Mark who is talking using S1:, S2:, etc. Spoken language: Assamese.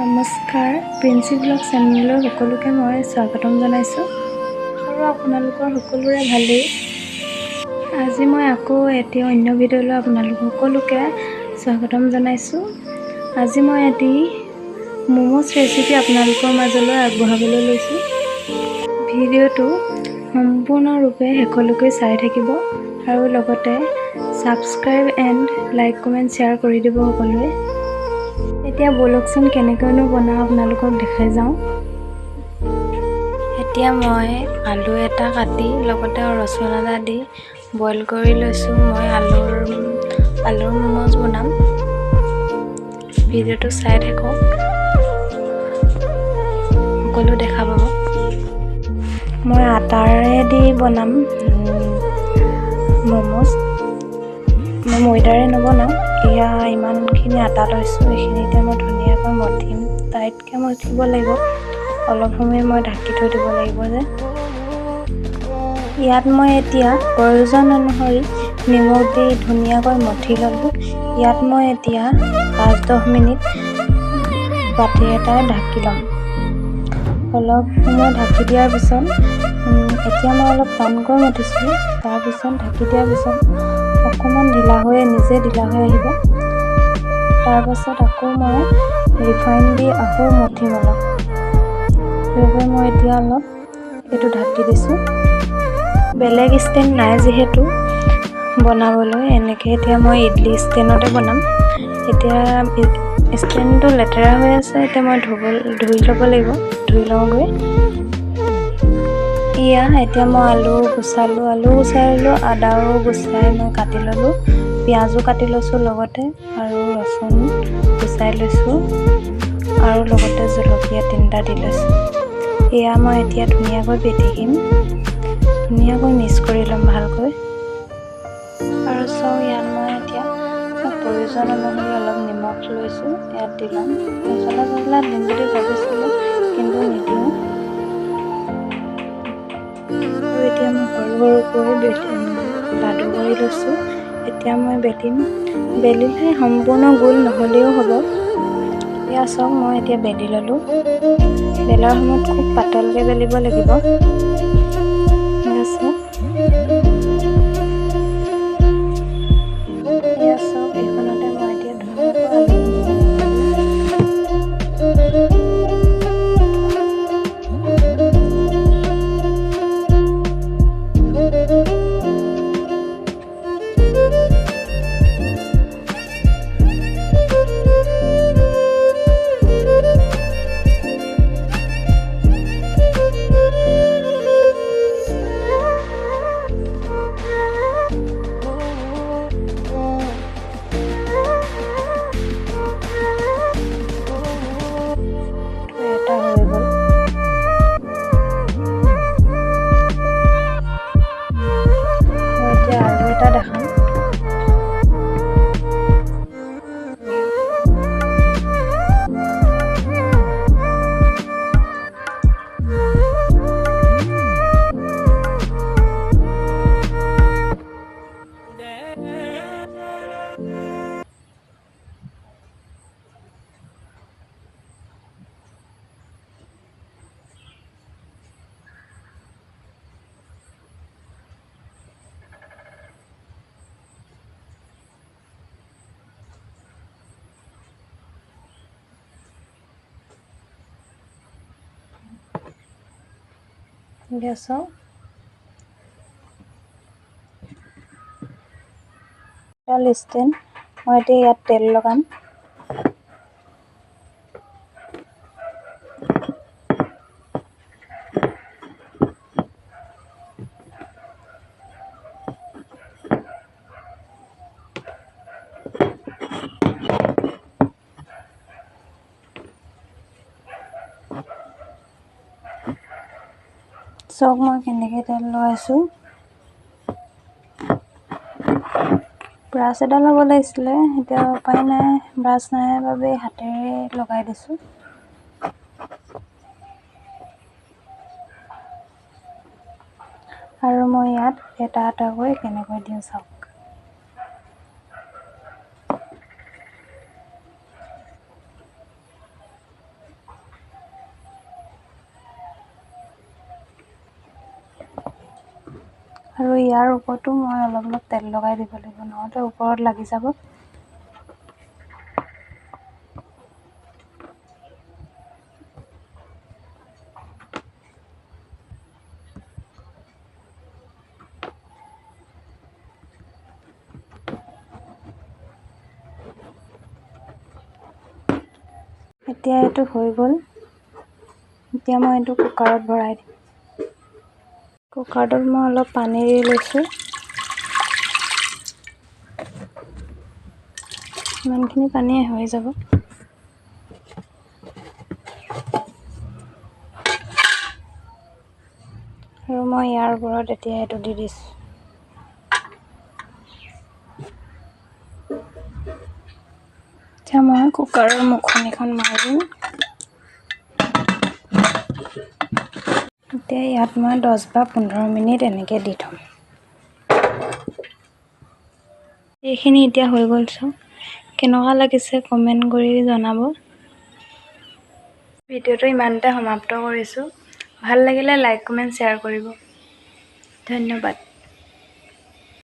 S1: নমস্কাৰ, প্ৰিন্সি ব্লগ চেনেললৈ সকলোকে মই স্বাগতম জনাইছোঁ আৰু আপোনালোকৰ সকলোৰে ভালেই। আজি মই আকৌ এটি অন্য ভিডিঅ'লৈ আপোনালোক সকলোকে স্বাগতম জনাইছোঁ। আজি মই এটি ম'ম'জ ৰেচিপি আপোনালোকৰ মাজলৈ আগবঢ়াবলৈ লৈছোঁ। ভিডিঅ'টো সম্পূৰ্ণৰূপে শেষলৈকে চাই থাকিব আৰু লগতে subscribe and like, comment, share কৰি দিব সকলোৱে। এতিয়া ব'লকচোন, কেনেকৈনো বনাওঁ আপোনালোকক দেখাই যাওঁ। এতিয়া মই আলু এটা কাটি লগতে ৰচুন এটা দি বইল কৰি লৈছোঁ। মই আলুৰ ম'ম'জ বনাম। ভিডিঅ'টো চাই থাকক, সকলো দেখা পাব। মই আটাৰে দি বনাম ম'ম'জ, মই ময়দাৰে নবনাওঁ। এয়া ইমানখিনি আটা লৈছোঁ, এইখিনি এতিয়া মই ধুনীয়াকৈ মঠিম। টাইটকৈ মঠিব লাগিব, অলপ সময় মই ঢাকি থৈ দিব লাগিব যে। ইয়াত মই এতিয়া প্ৰয়োজন অনুসৰি নিমখ দি ধুনীয়াকৈ মঠি ল'লোঁ। ইয়াত মই এতিয়া 5-10 মিনিট বাতি এটাই ঢাকি ল'ম। অলপ সময় ঢাকি দিয়াৰ পিছত, এতিয়া মই অলপ টানকৈ মঠিছোঁ, তাৰপিছত ঢাকি দিয়াৰ পিছত অকণমান ঢিলা হৈ নিজে ঢিলা হৈ আহিব। তাৰপাছত আকৌ মই ৰিফাইন দি আকৌ মঠিম অলপ। সেইবাবে মই এতিয়া অলপ এইটো ঢাকি দিছোঁ। বেলেগ ষ্টেণ্ড নাই যিহেতু বনাবলৈ, এনেকৈ এতিয়া মই ইডলি ষ্টেণ্ডতে বনাম। এতিয়া ষ্টেণ্ডটো লেতেৰা হৈ আছে, এতিয়া মই ধুই ল'ব লাগিব, ধুই লওঁগৈ। এয়া এতিয়া মই আলু গুচালোঁ, আলু গুচাই ল'লোঁ, আদাও গুচাই মই কাটি ল'লোঁ, পিঁয়াজো কাটি লৈছোঁ লগতে, আৰু ৰচুন গুচাই লৈছোঁ, আৰু লগতে জলকীয়া 3টা দি লৈছোঁ। এয়া মই এতিয়া ধুনীয়াকৈ পিটিকিম, ধুনীয়াকৈ মিক্স কৰি ল'ম ভালকৈ। আৰু চাওঁ, ইয়াত মই এতিয়া প্ৰয়োজন অনুসৰি অলপ নিমখ লৈছোঁ, ইয়াত দি ল'ম। মছলা চছলা দিম বুলি ভাবিছিলোঁ, কিন্তু নিদিওঁ। আৰু এতিয়া মই সৰু সৰুকৈ লাডু কৰি লৈছোঁ। এতিয়া মই বেলিম, বেলিলে সম্পূৰ্ণ গোল নহ'লেও হ'ব। এয়া চাওক, মই এতিয়া বেলি ল'লোঁ। বেলাৰ সময়ত খুব পাতলকৈ বেলিব লাগিব। ঠিক আছে, এয়া চাওক, এইখনতে মই এতিয়া ধুনীয়াকৈ আলুখিনি। এটা হৈ গ'ল। মই এতিয়া আৰু এটা দেখাম। গেছৰ ষ্টেণ্ড, মই এতিয়া ইয়াত তেল লগাম। চাওক, মই কেনেকৈ তেল লগাইছোঁ। ব্ৰাছ এডাল হ'ব লাগিছিলে, এতিয়া উপায় নাই, ব্ৰাছ নাই বাবে হাতেৰে লগাই দিছোঁ। আৰু মই ইয়াত এটা এটাকৈ কেনেকৈ দিওঁ চাওক। আৰু ইয়াৰ ওপৰতো মই অলপ অলপ তেল লগাই দিব লাগিব, নহ'লে ওপৰত লাগি যাব। এতিয়া এইটো হৈ গ'ল। এতিয়া মই এইটো কুকাৰত ভৰাই দিম। কুকাৰটোত মই অলপ পানী দি লৈছোঁ। ইমানখিনি পানীয়ে হৈ যাব। আৰু মই ইয়াৰ ওপৰত এতিয়া এইটো দি দিছোঁ। এতিয়া মই কুকাৰৰ মুখনিখন মাৰি দিম। এতিয়া ইয়াত মই 10 বা 15 মিনিট এনেকৈ দি থ'ম। এইখিনি এতিয়া হৈ গ'ল চাওক। কেনেকুৱা লাগিছে কমেণ্ট কৰি জনাব। ভিডিঅ'টো ইমানতে সমাপ্ত কৰিছোঁ। ভাল লাগিলে লাইক, কমেণ্ট, শ্বেয়াৰ কৰিব। ধন্যবাদ।